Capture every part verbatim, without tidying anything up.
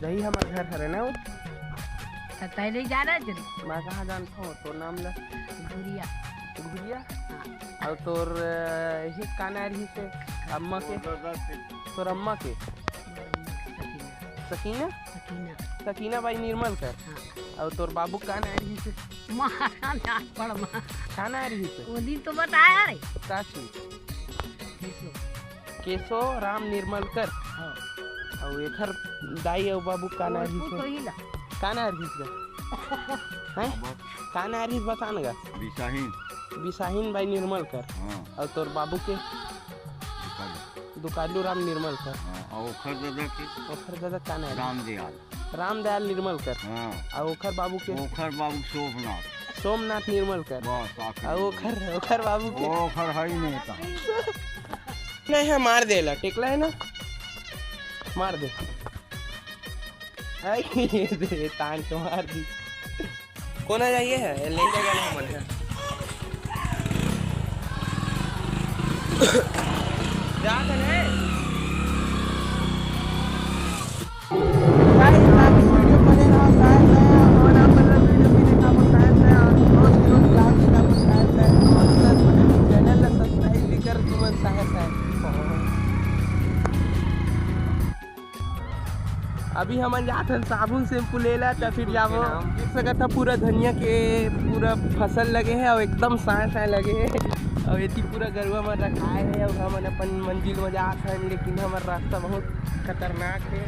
यही हमर घर हरे ना वो। त तैं नइ जाना जन। मैं कहाँ जानत हूँ तोर नाम ला? घुरिया। घुरिया? हाँ। अउ तोर, अ, ही का नाम रहिस हे? अम्मा के? तोर अम्मा के? सकीना। सकीना? सकीना। सकीना बाई निर्मलकर। हाँ। अउ तोर बाबू का नाम रहिस हे? महाराज पड़मा। का नाम रहिस हे? वो दिन तो बताया रे। का चीज? केशव। केशव राम निर्मलकर। हाँ। अउ एखर दाई अउ बाबू का नाम रहिस हे? का नाम रहिस गा? हैं? का नाम रहिस बता न गा? बिसाहिन। बिसाहिन बाई निर्मलकर। हाँ। अउ तोर बाबू के? दुकालू। दुकालू राम निर्मलकर। हाँ, अउ ओखर ददा के? ओखर ददा का नाम रहिस? रामदयाल। रामदयाल निर्मलकर। हाँ। अउ ओखर बाबू के? ओखर बाबू सोमनाथ। सोमनाथ निर्मलकर। बस, आखिरी। अउ ओखर, ओखर बाबू के? ओखर है ही नहीं था। नहीं है, मार दे ला, टेकला है ना, मार दे। आई दे, तान के मार दी। कोन आ जाइए है? ये ले लेगा ना मन है। जा तो ले। Guys, आप इस video को देख रहे हो, साइंस है, और आप मतलब video भी देखा वो साइंस है, और रोज के रोज vlog देखा वो साइंस है, और plus channel ला subscribe भी कर तुमन साइंस है। अभी हमन जात हन साबुन शैम्पू ले ला, त फिर जाबो। देख सकत ह पूरा धनिया के पूरा फसल लगे हे अउ एकदम साय साय लगे हे। अउ एती पूरा गरुवा मन रखाए हे अउ हमन अपन मंजिल म जात हन, लेकिन हमर रास्ता बहुत खतरनाक हे।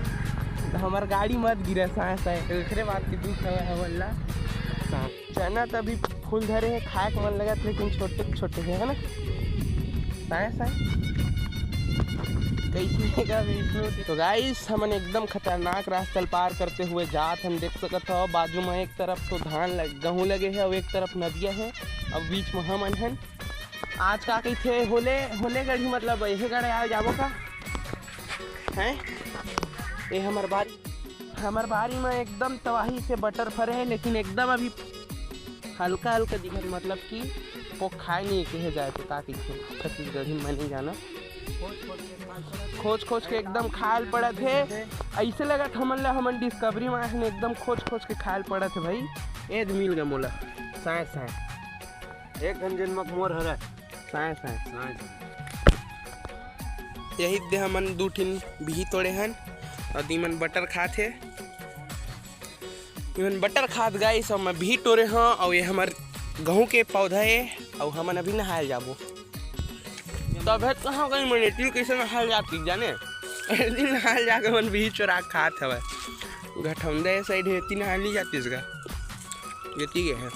हमर गाड़ी मत गिरे साय साय, ओखरे बात के दुख हवय हमन ला। चना त अभी फूल धरे हे, खाए के मन लगत, लेकिन छोटे छोटे हे, है ना? साय साय। कैसे हे का विष्णु? तो गाइस, हमन एकदम खतरनाक रास्ता ल पार करते हुए जात हन। देख सकत हो, बाजू में एक तरफ तो धान लग, गहूं लगे हे, अउ एक तरफ नदिया हे, अउ बीच में हमन हन। आज का कहिथे, होले, होले गढ़ी, मतलब, एहे गढ़ आए जाबो का? हैं? ये हमर बारी, हमर बारी में एकदम तबाही से बटर फरे हे, लेकिन एकदम अभी हल्का हल्का दिखत, मतलब कि वो खाए नहीं कहे जाए तो का कहिथे छत्तीसगढ़ी में, मैं नहीं जाना। खोज खोज के एकदम खाए ल पड़त हे। ऐसे लगत हमन ला, हमन डिस्कवरी में आए हन, एकदम खोज खोज के खाए ल पड़त हे भाई। एद मिल गे मोला, साय साय। एक घन जन्मक मोर हरय। साय साय। साय साय। यही दे हमन दू ठिन बिही तोड़े हन, अउ दीमन बटर खात हे। इमन बटर खात गाइस, अउ मैं भी टोरे हंव, अउ ये हमर गहूं के पौधा ए, अउ हमन अभी नहाए जाबो। तभे तो कहां गई मन, एती कइसे नहाए जाती जाने, एती नहाए जाके मन भी चोरा के खात हवय। घटौंदा ए साइड हे, एती नहाए नहीं जातीस गा, एती गे हे।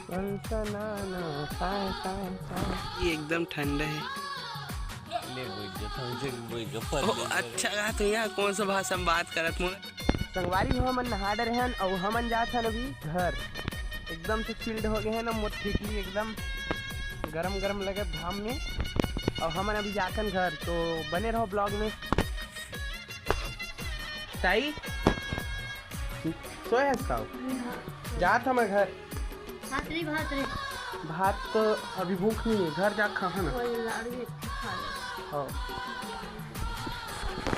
सनसनाना, साय, साय, साय। ये एकदम ठंडा हे। ले बैठ जा, थोड़ी देर बैठ जा, फल ओ, ले जा। अच्छा गा, तो यहाँ कौन सा भाषा में बात करत मोला? संगवारी हो, हमन नहा डरे हन, अउ हमन जात हन अभी घर। एकदम से chilled हो गए हैं ना, मोर ठिकली एकदम गरम गरम लगत घाम में। अउ हमन अभी जात हन घर, तो बने रहो vlog में। ताई, सोए हस का? हाँ। जात हन मैं घर। भात रे, भात रे। भात तो अभी भूख नहीं है, घर जा खा ना। वही लाड़ू एक खा ले। हाँ।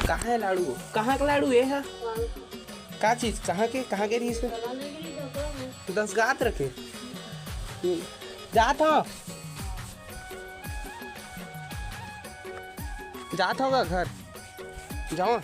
कहाँ है लाड़ू? कहाँ का लाड़ू ये है? लाड़ू। का चीज? कहाँ के? कहाँ के रहिस हे? पता नहीं, दस गात रखे। जात हो? जात होगा घर? जाओ।